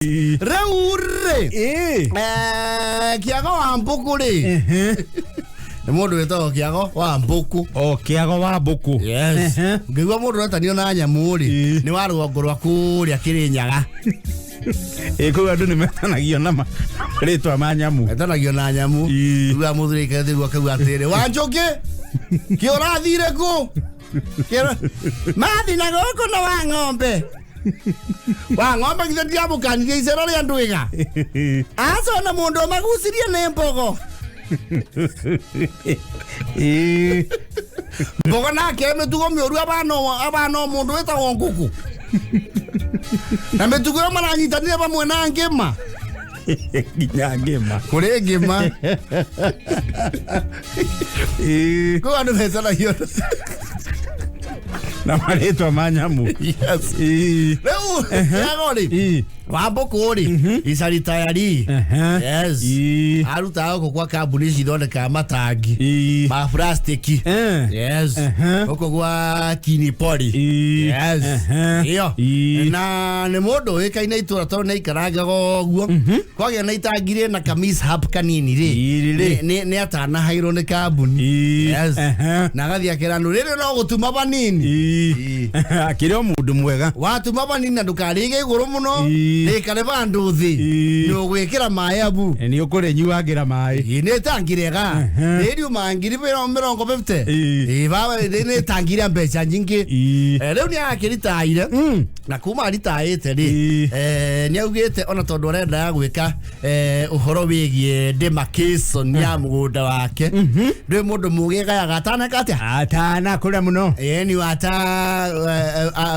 Rĩu rĩ, Kĩago wa Mbũkũ rĩ, nĩ mũndũ wĩtagwo Kĩago wa Mbũkũ. O Kĩago wa Mbũkũ. Yes. Ngĩigua mũndũ ũretanio na nyamũ rĩ, nĩ wa rũgongo rwa kũrĩa Kĩrĩnyaga. Ĩ, kũu andũ nĩ metanagio na marĩtwa ma nyamũ. Etanagio na nyamũ. Rĩu mũthuri aikarĩte rĩu akauga atĩrĩrĩ, Wanjũkĩ, kĩ ũrathire kũ? Mathi na gũkũ na wa ng'ombe. Wa ng'ombe githĩ ndiamũkanirie icera rĩa ndwĩga. Acona mũndũ ũmagucirie nĩ mbogo. Mbogo nake mĩtugo mĩũru abana abana o mũndũ wĩtagwo ngũkũ. Na mĩtugo ĩyo maranyitanire vamwe na ngĩma. Nginya ngĩma. Kũrĩ ngĩma. Kũu andũ mecanagio na marĩtwa ma nyamũ. Yes. Rĩu Kĩago rĩ, wa Mbũkũ rĩ, icaritayari. Yes. Arutaga gũkũ kwa kambuni ici ithondekaga matangi ma plastiki. Yes. Gũkũ gwa Kinipoli. Yes. Ĩyo. Na nĩ mũndũ ũĩkaine itũra tondũ nĩ aikarangaga ũguo. Kwagĩa na itangi rĩna ka mishap kanini rĩ, Ĩĩ, rĩ. nĩ atanahairwo nĩ kambuni. Yes. Na agathiĩ akera andũ rĩrĩ no gũtuma vanini. Akĩrĩ o mũndũ mwega. Watuma vanini na ndũkarĩige igũrũ mũno, rĩikare vandũ thĩ. Nĩ ũgwĩkĩra maĩ abu. Nĩ ũkũrĩnyuangĩra maĩ. Ĩĩ, nĩ itangi rĩega. Rĩriuma ngiri mĩrongo 50. Ĩĩ, baba, nĩ itangi rĩa mbeca nyingĩ. Rĩu nĩ arakĩritaire. Na kuma aritaĩte rĩ, nĩ augĩte ona tondũ arendaga gwĩka ũhoro wĩgiĩ demarcation ya mũgũnda wake. Ndũĩ mũndũ mũgĩ gayaga ataneka atĩa? Atanakũra mũno. Ĩĩ, ni ata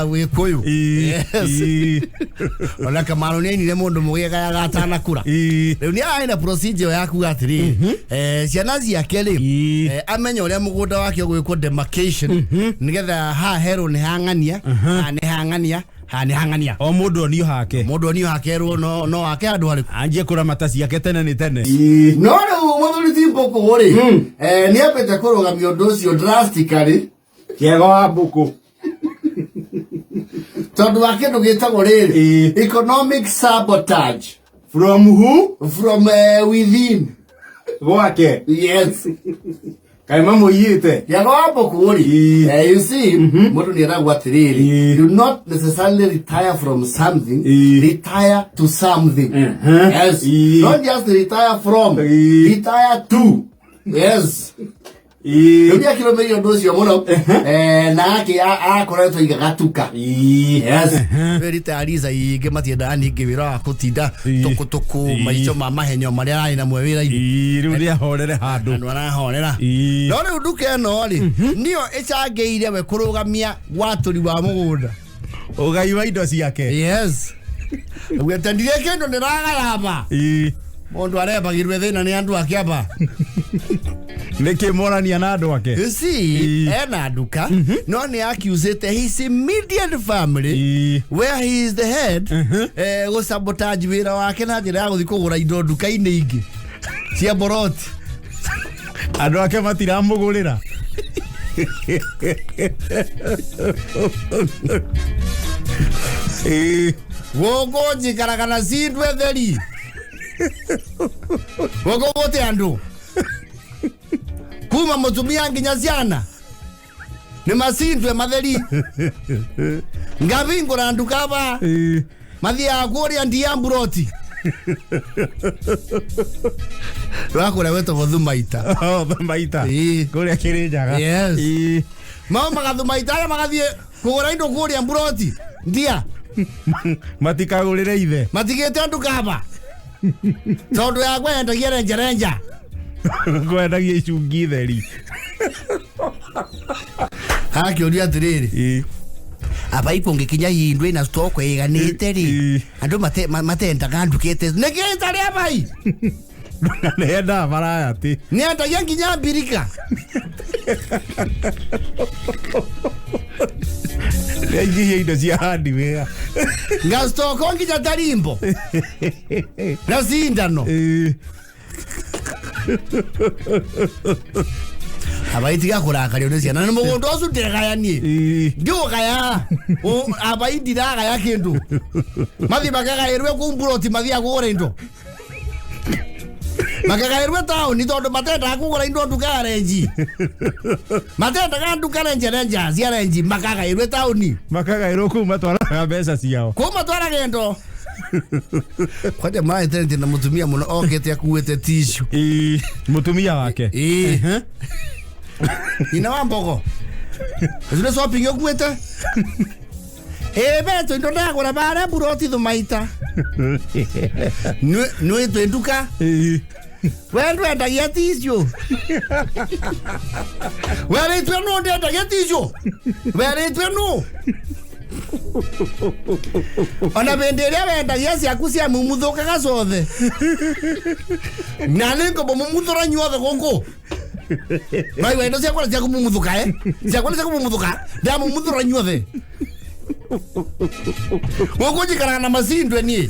Gĩkũyũ. Yes. Ona Kamaru nĩ ainire mũndũ mũgĩ gayaga atanakũra. Rĩu nĩ arĩ na procedure ya kuga atĩrĩrĩ, ciana ciake rĩ, amenye ũrĩa mũgũnda wake ũgwĩkwo demarcation, nĩgetha haha herwo nĩ hang'ania, haha nĩ hang'ania, haha nĩ hang'ania. O mũndũ onio hake. Mũndũ onio hakerwo no hake handũ harĩkũ. Anjie kũramata ciake tene nĩ tene. No rĩu mũthuri ti Mbũkũ rĩ, nĩ ambĩte kũrũgamia ũndũ ũcio drastically. Kĩago wa Mbũkũ. Tondũ wa kĩndũ gĩtagwo rĩrĩ, economic sabotage. From who? From within. Gwake. Yes. Kaĩ mamũiyĩte? Kĩago wa Mbũkũ rĩ, you see, mũndũ nĩ eragwo atĩrĩrĩ, do not necessarily retire from something, retire to something. Yes. Not just retire from, retire to. Yes. Rĩu nĩ akĩrũmĩrĩire ũndũ ũcio mũno, na akoretwo aiga gatuka. Yes. Retirees aingĩ matiendaga ningĩ wĩra wa kũtinda tũkũtũkũ, maico ma mahenyo marĩa ararĩ namo wĩra-inĩ. Rĩu nĩ ahorere handũ. Andũ arahorera. No rĩu nduka ĩno rĩ, nĩyo ĩcangĩire we kũrũgamia watũri wa mũgũnda. Ũgai wa indo ciake. Yes. Gwetendire kĩndũ ndĩragayaba. Mũndũ arembagirwe thĩna nĩ andũ ake aba. Nĩkĩ morania na andũ ake? You see, ena nduka, no nĩ accusĩte his immediate family, where he is the head, gũsabotage wĩra wake na njĩra ya gũthiĩ kũgũra indo nduka-inĩ ingĩ cia boroti. Andũ ake matiramũgũrĩra. Gũkũ njikaraga na cindwe theri. Gũkũ gũtĩ andũ kuma mũtumia nginya ciana nĩ macindwe matheri. Ngavingũra nduka ba mathiaga kũrĩa ndia mburoti rwakũrĩa gwĩtagwo Thumaita. Oh, Thumaita. Kũrĩa Kĩrĩnyaga. Yes. Maumaga Thumaita arĩa magathiĩ kũgũra indo kũrĩa mburoti ndia. Matikagũrĩre ithe. Matigĩte nduka ba tondũ yakwa yendagia renjarenja. Kwendagia icungi theri. Hakĩũria atĩrĩrĩ, aba ikũngĩkinya hindu ĩna stoko ĩiganĩte rĩ, andũ matendaga ndukĩte nĩkĩ ĩtarĩ abai. Nĩendaga variety. Nĩendagia nginya mbirika. Nĩaingĩhia indo cia hardware. Ngastoko nginya tarimbo na cindano. Abaitiga kũrakario nĩ ciana na mũgũnda ũcio ndĩgayanie. Ĩĩ. Ndiũgaya abai ndiragaya kĩndũ mathiĩ makagaĩrwe kũu mburoti mathiaga kũgũra indo makagaĩrwe taũni tondũ matendaga kũgũra indo nduka ya renji matendaga nduka renje renja cia renji makagaĩrwe taũni. Makagaĩrwo kũu matwaraga mbeca ciao. Kũu matwaraga indo kwanja maraĩtentie na mũtumia mũno okĩte akuĩte tissue. Ĩĩ. Mũtumia wake. Ĩĩ. Nyina wa mbogo ũcio nĩ shopping ũkuĩte ĩĩ betũ indo ndagũra barĩa mburoti thũmaita nĩ twĩ nduka. Ĩĩ. We ndwendagia tissue werĩtwe nũ ndendagia tissue werĩtwe nũ ona bĩndĩ ĩrĩa wendagia ciaku cia mumuthũkaga cothe na nĩ ngombo mumuthũra nyuothe gũkũ maiwa indo ciakwa cia kumumuthuka eh ciakwa nĩ cia kumumuthuka ndamumuthũra nyuothe gũkũ njikaraga na macindwe niĩ.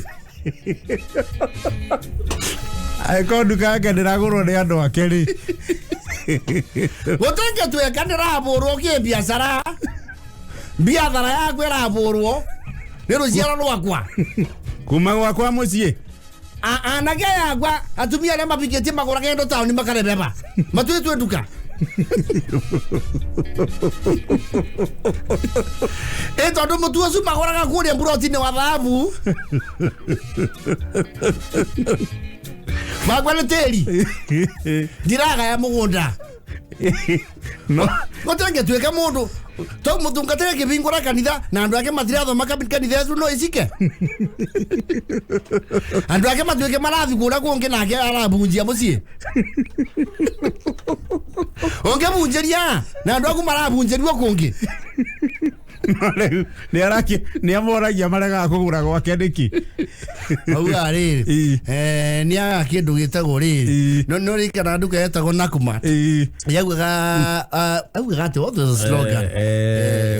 Angĩkorwo nduka yake ndĩragũrwo nĩ andũ ake rĩ. Gũtingĩtuĩka ndĩrabũrwo kĩ biacara biathara yakwa ĩrabũrwo nĩ rũciaro rwakwa. Kuma gwakwa mũciĩ. Anake yakwa atumia arĩa mabikĩtie magũraga indo taũni makarebeba matuĩtue nduka ĩ tondũ mũtu ũcio magũraga kũrĩa mburoti-inĩ wa thahabu makwa nĩ tĩri ndiragaya mũgũnda. No. Gũtingĩtuĩka mũndũ to mũtungatĩre kĩbingũra kanitha na andũ ake matirathoma kanitha ĩcu no icike andũ ake matuĩke marathi kũrĩa kũngĩ nake arabunjia mũciĩ ũngĩbunjĩria na andũ aku marabunjĩrio kũngĩ. No rĩu nĩ nĩ amoragia maregaga kũgũra gwake nĩkĩ. Auga rĩrĩ. Ĩĩ. Nĩ aga kĩndũ gĩtagwo rĩrĩ. Ĩĩ. No nĩ kana nduka yetagwo Nakumatt. Ĩĩ. Yaugaga augaga atĩ what was the slogan?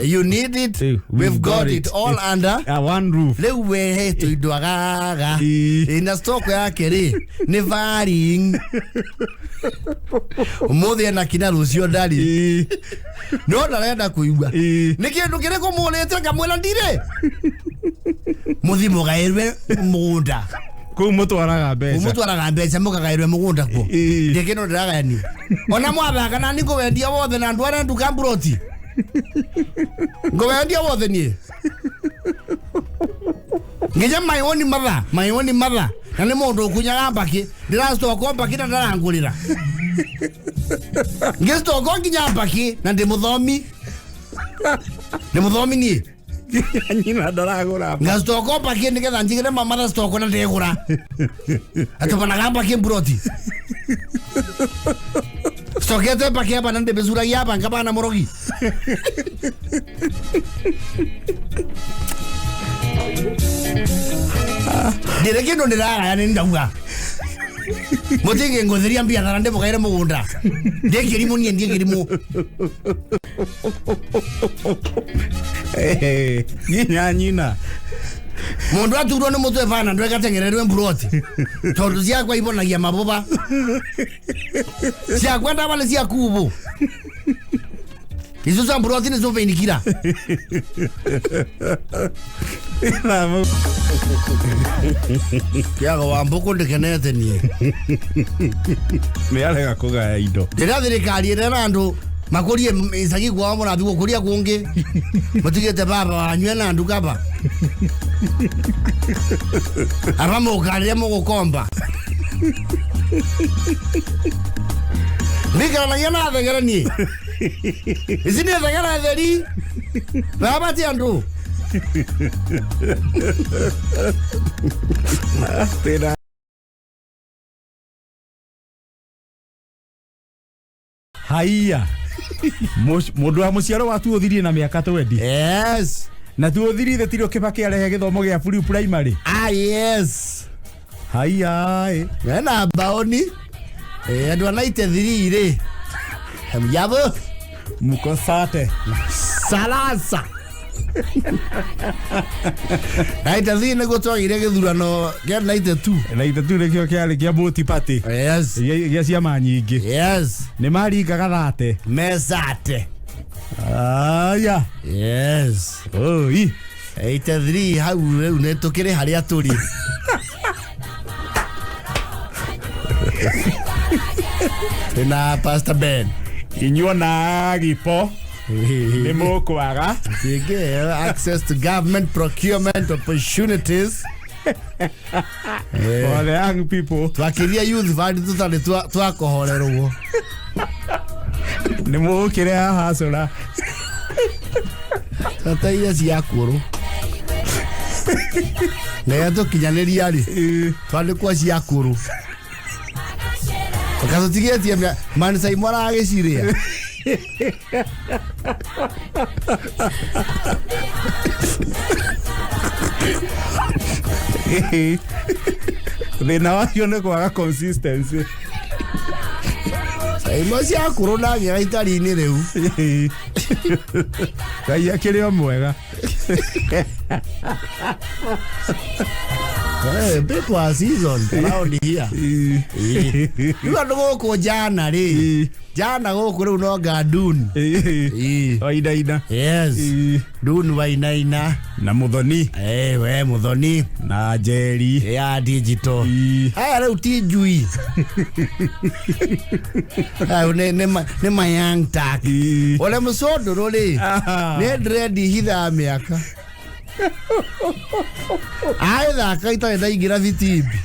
You need it, we've got it all under one roof. Rĩu wehetwo indo agaga. Ĩĩ. Ĩ, na stock yake rĩ nĩ varying ũmũthĩ ena kina rũciũ ndarĩ. Ĩĩ. No ndarenda kũigua. Ĩĩ. Nĩ kĩndũ kĩrĩkũ mũrĩte ngamwĩra ndirĩ mũthi mũgaĩrwe mũgũnda. Kũu mũtwaraga mbeca. Mũtwaraga mbeca mũkagaĩrwe mũgũnda kuo. Ĩĩ. Ndĩ kĩndũ ndĩragayania ona mwathaka nani ngũwendia wothe na ndware nduka mburoti ngũwendia wothe niĩ nginya my own mother my own mother na nĩ mũndũ ũkunyaga mbakĩ ndĩracitoko mbakĩ na ndarangũrĩra ngĩcitoko nginya mbakĩ na ndĩ mũthomi ndĩ mũthomi niĩ. Nyina ndaragũra. Ngacitoko mbakĩ nĩgetha njigĩre mama na citoko na ndĩgũra atũbanaga mbakĩ mburoti citokete mbakĩ aba na ndĩmĩcuragia aba ngabana mũrogi ndĩrĩ kĩndũ ndĩragaya nĩ ndauga mũtingĩngũthĩria mbiathara ndĩmũgaĩre mũgũnda ndĩ kĩrimũ niĩ ndiĩ kĩrimũ. Eh, nginya nyina. Mũndũ aturwo nĩ mũtwe bana ndwekatengererwe mburoti tondũ ciakwa ibonagia maboba ciakwa ndawa nĩ cia kubu icio cia mburoti nĩ cũbĩinikira. Kĩago wa mbũkũ ndĩkenete niĩ. Nĩ arega kũgaya indo. Rĩrĩa thirikari ĩrera andũ makũrie icagi kwao mũrathi gũkũria kũngĩ mũtigĩte baba wanyu ena nduka ba aba mũkarĩre mũgũkomba mbikaranagia na thegere niĩ ici nĩ thegere theri baba ti andũ. Tena. Haiya. Mũndũ wa mũciaro wa tuothirie na mĩaka 20. Yes. Na tuothirire tirio Kibaki arehe gĩthomo gĩa free primary. Ah yes. Haiya ĩ. Ena baoni andũ a 93 rĩ hamjambo. Mko sate. Salasa. 93 nĩguo twagĩire gĩthurano kĩa 92. 92 nĩkĩo kĩarĩ kĩa multi party. Yes. Gĩa ciama nyingĩ. Yes. Nĩ maringaga thate. Mesate. Aya. Yes. Oi. 83 hau rĩu nĩ tũkĩrĩ harĩa tũrĩ. Twĩna Pastor Ben. Inyuo na gipo nĩ mũkwaga. Tingĩ access to government procurement opportunities. For the young people. Twakĩria youth fund tũtarĩ twakohorerwo. Nĩ mũkĩre haha cũra. Twateire cia kũrũ. Nĩgetha tũkinyanĩria rĩ twandĩkwo cia kũrũ. Ũkatũtigĩtie Manisai maragĩciria. Thĩna wacio nĩ kwaga consistency. Saimo cia kũrũ ndagĩra itari-inĩ rĩu. Ngai akĩrĩ o mwega. Hey, people are seasoned around here. Rĩu andũ gũkũ jana rĩ. Jana gũkũ rĩu no nga Dun. Wainaina. Yes. Dun Wainaina. Na Muthoni. We Muthoni. Na Njeri. Ya digital. Aya rĩu ti njui. Aya nĩ mayang tak. Ole mũcondũrũ rĩ. Nĩ dread hitha mĩaka. Aĩthaka itarĩ ndaingĩra thitimbi.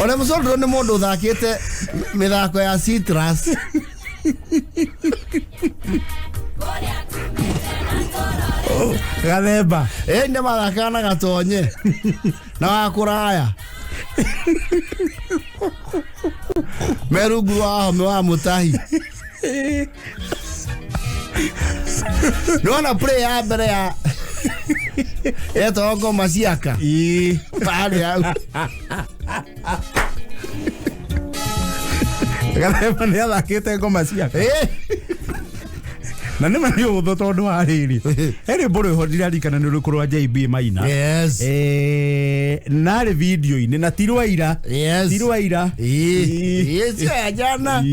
Ole mũcondũrũ nĩ mũndũ ũthakĩte mĩthako ya citrus. Gathemba. Nĩ mathakaga na gatonye. Na wa kũraya. Merungu wa home wa mũtahi. Nĩwona play ya mbere ya etagwo ngoma ciaka. Parĩ hau. Gathemba nĩ athakĩte ngoma ciake. Na nĩ ma nĩ ũhũthũ tondũ wa rĩrĩ. He rwĩmbo rwĩho ndiririkana nĩ rũrĩkũ rwa JB Maina. Yes. Narĩ video-inĩ na ti rwa ira. Yes. Ti rwa ira. Ĩĩ cio ya jana.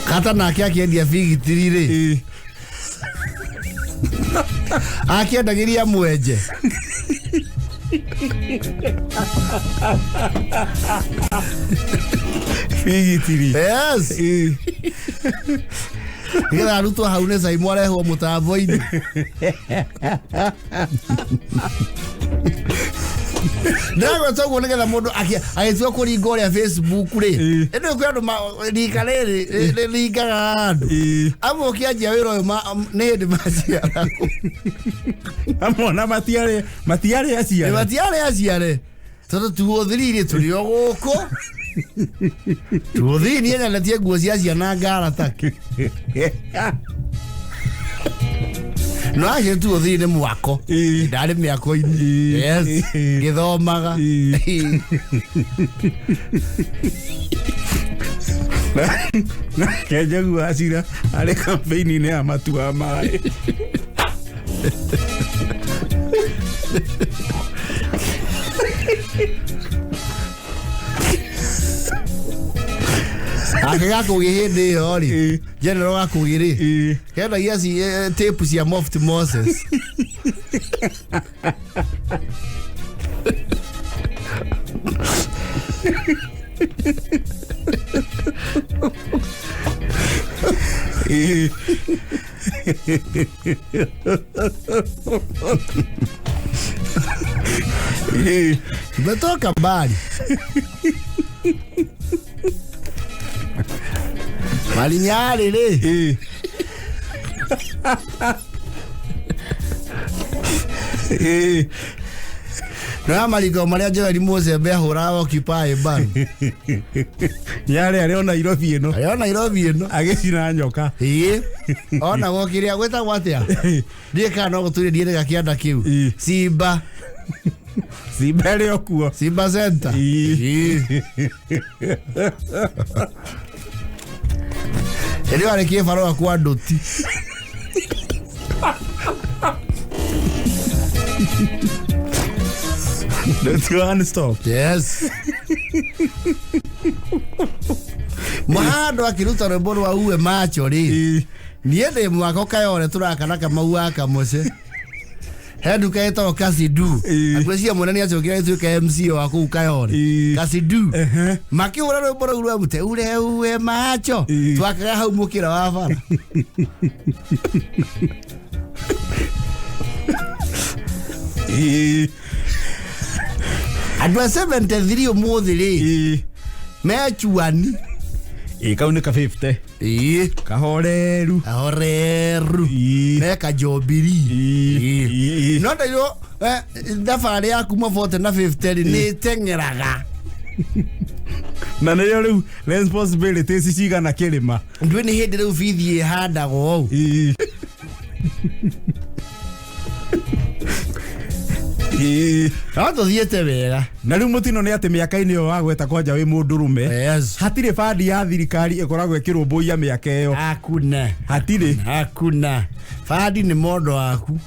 Kata nake akĩendia bigitiri rĩ. Akĩendagĩria mwenje. Bigitiri. Yes. Nĩgetha arutwo hau nĩ Saimo arehwo mũtambo-inĩ. Ndĩragweta ũguo nĩgetha mũndũ agĩtua kũringa ũrĩa Facebook rĩ. Ĩndĩ kwĩ andũ rika rĩrĩ rĩringaga andũ. Amwe ũkĩanjia wĩra ũyũ nĩ hĩndĩ maciaragwo. Amwe ona matiarĩ aciare. Matiarĩ aciare. Tondũ tuothiri rĩ tũrĩ o gũkũ. Tuothiri niĩ nyendetie nguo cia ciana ngara take. No acio tuothiri nĩ mwako. Ndarĩ mĩako-inĩ. Yes. Ngĩthomaga. Kenjagu acira arĩ campaign-inĩ ya matua maĩ. Ake gakũgĩ hĩndĩ ĩyo rĩ. General gakũgĩ rĩ. Kendagia tape cia Moft Moses. Tumetoka mbali. Malinyari rĩ. No mariko marĩa Joel Musembe ahũraga Occupy mbaru. Nyarĩ arĩ o Nairobi ĩno. Arĩ o Nairobi ĩno. Agĩcina nyoka. Ĩĩ. Ona gokĩrĩa gwĩtagwo atĩa? Ndiĩ kana no gũtũire ndiĩrĩga kĩanda kĩu. Simba. Simba ĩrĩ o kuo. Simba Center. Ii. Hĩndĩ ĩyo arĩ kĩbarũa kwa Ndũti. Ndũti one stop. Yes. Mũhando akĩruta rwĩmbo rwa uwe macho rĩ. Ii. Niĩ ndĩ mwako Kayore tũraka na Kamau wa Kamũcĩ. He nduka ĩtagwo Kasidu. Ii. Ngwĩciria mũnene nĩacokire agĩtuĩka MC wa kũu Kayore. Ii. Kasidu. Ehe. Makĩhũra rwĩmbo rũu rwa mũteure uwe macho. Ii. Twakaga hau mũkĩra wa bara. Ii. Andũ a 73 ũmũthĩ rĩ Ii. mechuani. Ii, kau nĩ ka 50. Ii. Kahoreru. Ahoreru. Ii. Meka Jubilee. Ii. Ii. No ndairwo thabarĩ ya kuma 40 na 50 rĩ nĩ teng'eraga. Na nĩrĩo rĩu responsibilities cigana kĩrĩma. Ndũĩ nĩ hĩndĩ rĩu bithi ĩhandagwo ũũ. Ii. Ii. No tũthiĩte wega. Na rĩu mũtino nĩ atĩ mĩaka-inĩ ĩyo wagweta kwanja wĩ mũndũrũme, Yes. hatirĩ bandi ya thirikari ĩkoragwo ĩkĩrũmbũiya mĩaka ĩyo. Hakuna. Hatirĩ. Hakuna. Bandi nĩ mondo waku.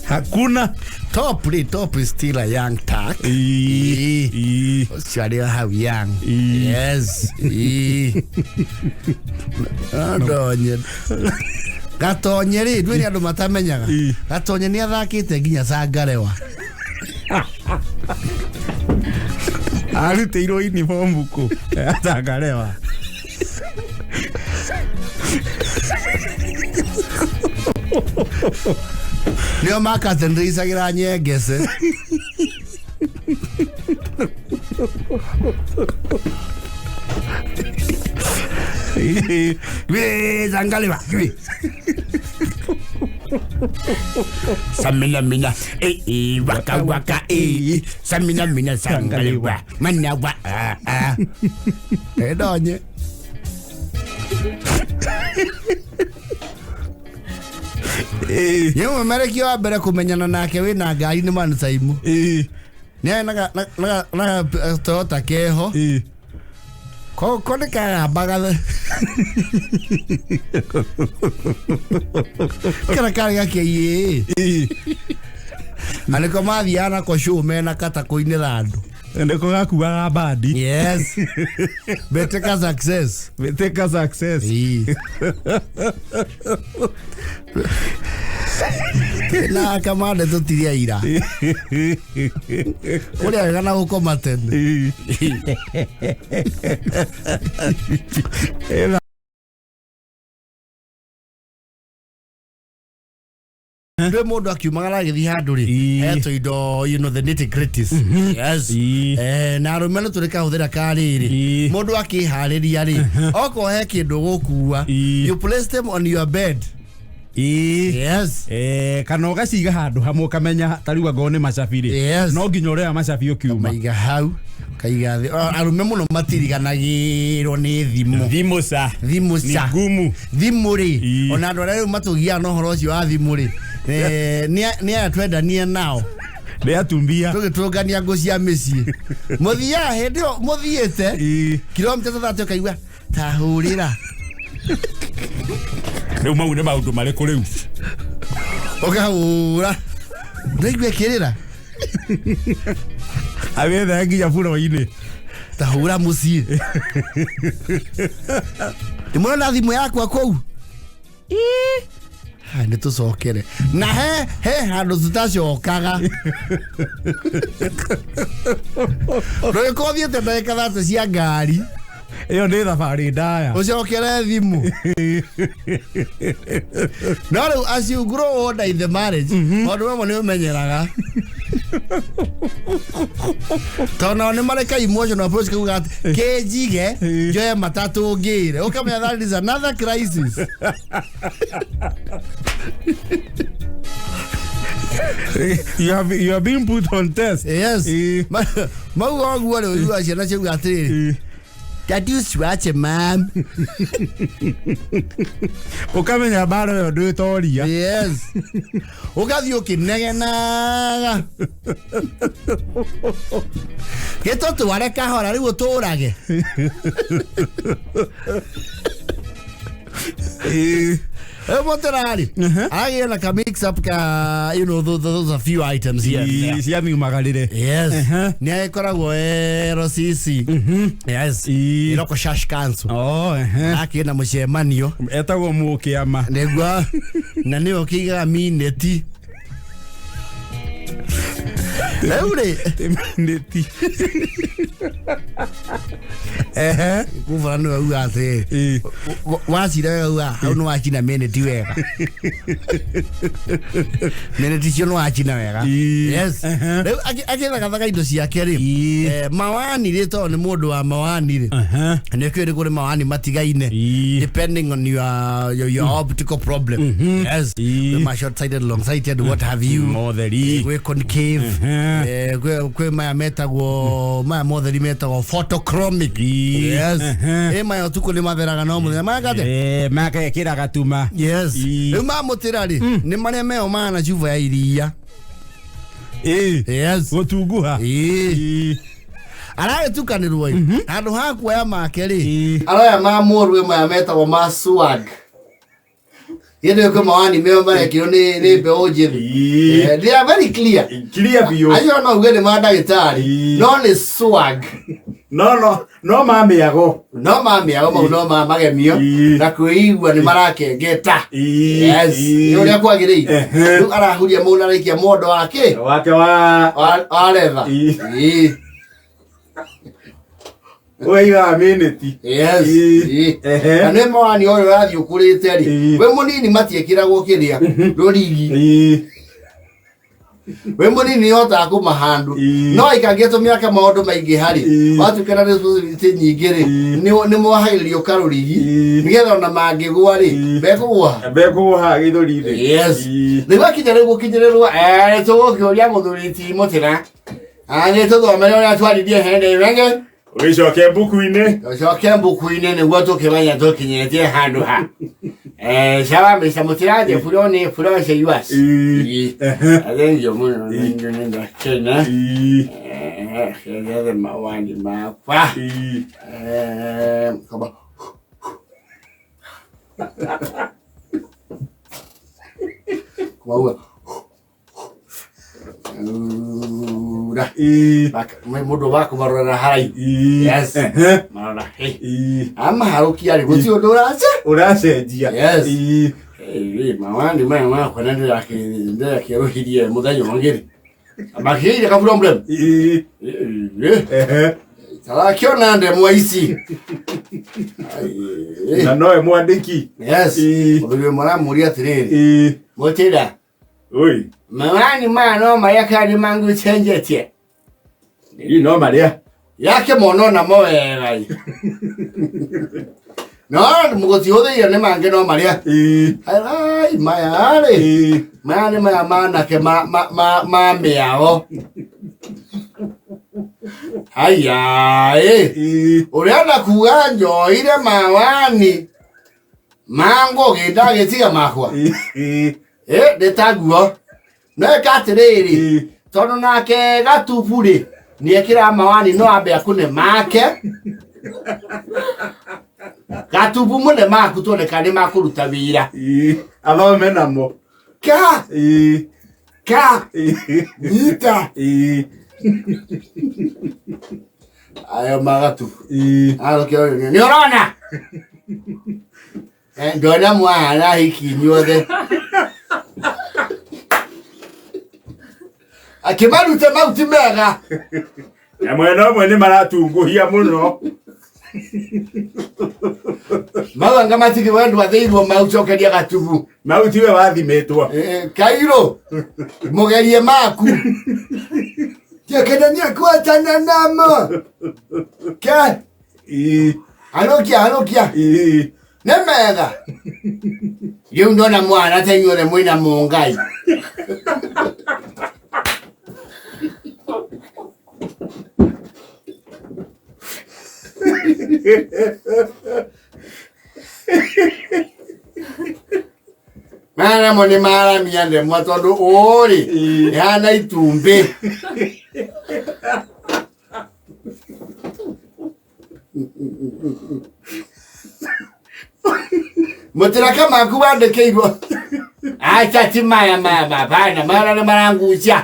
Hakuna. Top rĩ, top is still a young tuck. Ii. Ii. Ũcio arĩ o hau young. Ii. Yes. Ii. No ndonye. Gatonye rĩ, ndũĩ nĩ andũ matamenyaga. Ii. Gatonye nĩ athakĩte nginya Sangarewa. Arutĩirwo uniform kũ? Atangarewa. Nĩo makatendeicagĩra nyengece. Ii. Wĩ Sangalewa. Wĩ. Samina mina eh eh waka waka eh samina mina Sangalewa mana wa ah ah. Ndonye. Ii. Nĩ mũmerekia wa mbere kũmenyana nake wĩna ngari nĩ Manu Saimu. Ii. Nĩ arĩ na Toyota keho. Ii. Ko nĩ kagambaga. Kara karĩ gakĩiĩ. Ii. Na nĩko mathiaga nako show mena kata kũinĩra andũ. Nĩko gakuaga bandi. Yes. Beteka success. Beteka success. Ii. Na kamande tũtirĩ aira. Ũrĩa wega na gũkoma tene. Ii. Ĩna Ndwĩ mũndũ akiumagara agĩthiĩ handũ rĩ Ii. hetwo indo, you know, the nitty gritties. Yes. Ii. Na arũme nĩ tũrĩ kahũthĩra ka rĩrĩ Ii. mũndũ akĩharĩria rĩ okorwo he kĩndũ gũkua, Ii. you place them on your bed. Ii. Yes. Kana ũgaciga handũ hamwe ũkamenya ta rĩu angorwo nĩ macabi rĩ, Yes. no nginya ũrĩoya macabi ũkiuma. Maiga hau kaiga thĩ. Arũme mũno matiriganagĩrwo nĩ thimũ. Thimũ ca Thimũ nĩ ca ngumu. Thimũ rĩ, Ii. ona andũ arĩa rĩu matũgiaga na ũhoro ũcio wa thimũ rĩ, nĩ aya twendanie nao Nĩ atumbia. tũgĩtũngania ngũ cia mĩciĩ mũthiaga hĩndĩ ĩyo mũthiĩte Ii. kilomita 30 ũkaigua tahũrĩra. Rĩu mau nĩ maũndũ marĩkũ rĩu? Ũkahũra ndaigua ĩkĩrĩra. Agĩethaga nginya buro-inĩ. Tahũra mũciĩ ndĩmũrona thimũ yakwa kũu. Ha, nĩ tũcokere na he handũ tũtacokaga ndũgĩkorwo thiĩte ndagĩka 30 cia ngari. Ĩyo nĩ thabarĩ ndaya. Ũcokere thimũ. No rĩu as you grow older in the marriage, maũndũ mamwe nĩ ũmenyeraga tondũ nao nĩ marĩ ka emotional approach kauga atĩ kĩnjige njoe matatũ ngĩre ũkamenya that is another crisis. You have been put on test. Yes. Ii. Mauga ũguo rĩ ũiguaga ciana ciauga atĩrĩrĩ, Ii. Dadi usiwache mam. Ũkamenya mbara ĩyo ndwĩtoria. Yes, ũgathiĩ ũkĩnegenaga gĩtũtware kahora rĩu ũtũrage. Rĩu mũtĩrarĩ aragĩa na ka mix up ka those a few items here and there. Ciamiumagarĩre. Yes. Nĩ agĩkoragwo RCC. Yes. Iroko Shash Council. Oh, ehe. Akĩ na mũcemanio. Etagwo mũkĩama. Nĩguo na nĩwe ũkĩigaga mineti. Rĩu rĩ Nĩti. Ehe. Kubara nĩwe uga atĩrĩrĩ, wacira wega, uga hau nĩ wacina mineti wega, mineti icio nĩ wacina wega. Yes. Rĩu agĩthagathaga indo ciake rĩ, mawani rĩ, tondũ nĩ mũndũ wa mawani rĩ, nĩ kĩũĩ nĩ kũrĩ mawani matigaine depending on your optical problem. Yes. Kwĩ ma short sighted, long sighted, what have you. Motheri. Gwĩ concave. Kwĩ maya metagwo, maya motheri metagwo photochromic. Yes. Ĩ maya ũtukũ nĩ matheraga no mũthenya maya kate. Makekĩra gatuma. Yes. Rĩu mamũtĩra rĩ, nĩ marĩa meo mahana cuba ya iria. Yes. Gũtunguha. Ĩĩ. Aragĩtukanĩrwo ĩ handũ ha kuoya make rĩ, aroya ma mũrwe maya metagwo ma swag. Gĩndĩ kwĩ mawani meo marekĩrwo nĩ mbeũ njĩthĩ. They are very clear. Clear biũ. Acio no uge nĩ ma ndagĩtarĩ, no nĩ swag. No mamĩago. No mamĩago mau, no ma magemio na kwĩigua nĩ marakengeta. Yes, nĩ ũrĩa kwagĩrĩire. Rĩu arahuria mau na araikia mondo wake wake wa wa retha. Ĩĩ. Waigaga minĩti. Yes. Ĩĩ. Na nĩ mawani ũyũ ũrathiĩ ũkũrĩte rĩ, wĩ mũnini matiĩkĩragwo kĩrĩa rũrigi. Wĩ mũnini nĩhotaga kũmahandũ, no aikangĩtwo mĩaka maũndũ maingĩ harĩ watuĩka na responsibility nyingĩ rĩ, nĩ mwahagĩrĩrio karũrigi nĩgetha ona mangĩgwa rĩ, mekũgwa. Bekũgũha gĩthũri-inĩ. Yes. Rĩu akinya rĩu gũkinyĩrĩrwo, tũgũkĩũria mũthuri ti mũtĩra nĩ tũthomere ũrĩa twaririe hĩndĩ ĩmwe. Ũgĩcoke mbuku-inĩ. Tũcoke mbuku-inĩ nĩguo tũkĩmenya tũkinyĩtie handũ ha. Sawa Mr. Mũtĩra, the floor nĩ floor is yours. Thengiũ mũno, nĩ ndakena. Kethe mawani makwa. Kaba. Kwauga. Ura. Mũndũ wa kũmarora haraihu. Yes. Marora. Amaharũkia rĩ, gũtirĩ ũndũ ũrace. Ũracenjia. Yes. Mawani maya makwa na ndĩrakĩerũhirie mũthenya ũngĩ rĩ. Makĩire ka problem. Tarakĩona ndemwa ici. Na nowe mwandĩki. Yes. Mũthuri ũmwe aramũria atĩrĩrĩ. Mũtĩra. Oi. Mawani maya no marĩa kana nĩ mangĩ ũcenjetie? Ii no marĩa. Yake mono namo wega ĩ. No mũgũtihũthĩire nĩ mangĩ no marĩa. Ai maya rĩ. Maya nĩ maya manake ma ma ma ma mĩao. Haya ĩ. Ũrenda kuga njoire mawani mangũgĩ ndagĩtiga makwa. Ĩ ndĩ taguo. No ĩka atĩrĩrĩ, tondũ nake gatubu rĩ nĩekĩraga mawani, no ambe akune make gatubu mũne maku tuone kana nĩ makũruta wĩra. Athome namo. Ka ka nyita ayo magatubu arũkĩo nĩ ũrona. Ndona mwana hiki inyuothe akĩmarute mau ti mega. Na mwena ũmwe nĩ maratunguhia mũno. Mau anga matirĩ wendwa thĩirwo mau, cokeria gatubu. Mau tiwe wathimĩtwo. Kairũ mũgerie maku tiakena kuachana namo ke hanukia hanukia nĩ mega. Rĩu ndona mwana ta inyuothe mwĩna mũngai. Maya namo nĩ maramia ndemwa tondũ ũũ-rĩ ĩhana itumbĩ. Mũtiraka maku wandĩkĩirwo acha ti maya maya mabana maya nĩ marangucia.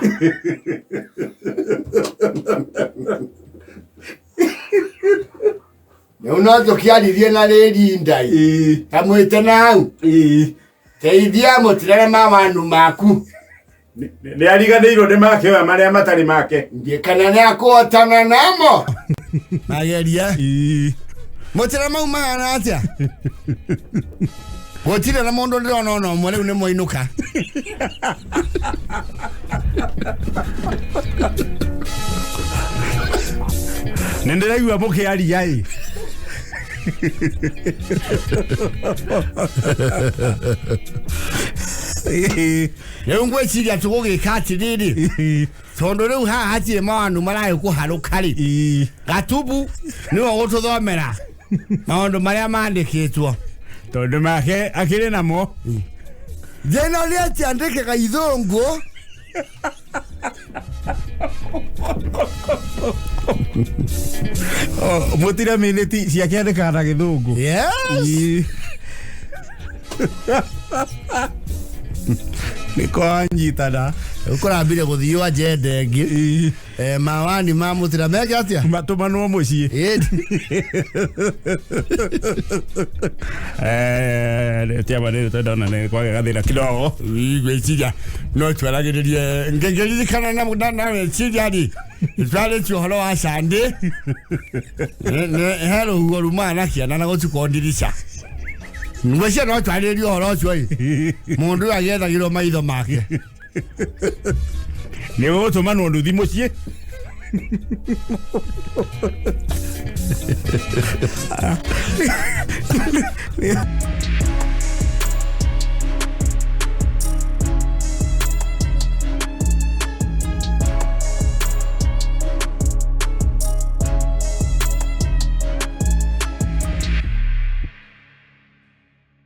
Rĩu no tũkĩaririe na rĩrinda Ĩĩ. kamwĩte na hau Ĩĩ. teithia mũtirare ma wanu maku Nĩ ariganĩirwo nĩ make oya marĩa matarĩ make. ndiĩ kana nĩ akũhotana namo magerie Ĩĩ. mũtira mau mahana atĩa gũtirĩ na mũndũ ndĩrona ona ũmwe rĩu nĩ mwainũka. Nĩ ndĩraigua mũkĩaria ĩ. Rĩu ngwĩciria tũgũgĩka atĩrĩrĩ, tondũ rĩu haha hatirĩ mawandu maragĩ kũharũka rĩ, Gatubu nĩwe ũgũtũthomera maũndũ marĩa mandĩkĩtwo. Tondũ make akĩrĩ namo. Thĩna nĩ atĩ andĩkaga ithũngũ. Mũtira minĩti ciake andĩkaga na gĩthũngũ. Yes. Ĩĩ. Nĩ kwanyitana. Rĩu kũrambire gũthiĩ agenda ĩngĩ. Ĩĩ. Mawani ma mũtira meke atĩa? Matũmanwo mũciĩ. Ĩĩ. Tiama rĩrĩ tondona nĩ kwagĩa gathĩna kidogo. Ngwĩciria no twaragĩrĩrie ngĩririkana na meciria rĩ, twarĩtie ũhoro wa candĩ. He rũhuho rumaga na kĩanda na gũtukwo ndirica. Ngwĩciria no twarĩrĩrie ũhoro ũcio ĩ, mũndũ ũyũ agĩethagĩrwo maitho make. Nĩ gũtũmanwo nduthi mũciĩ.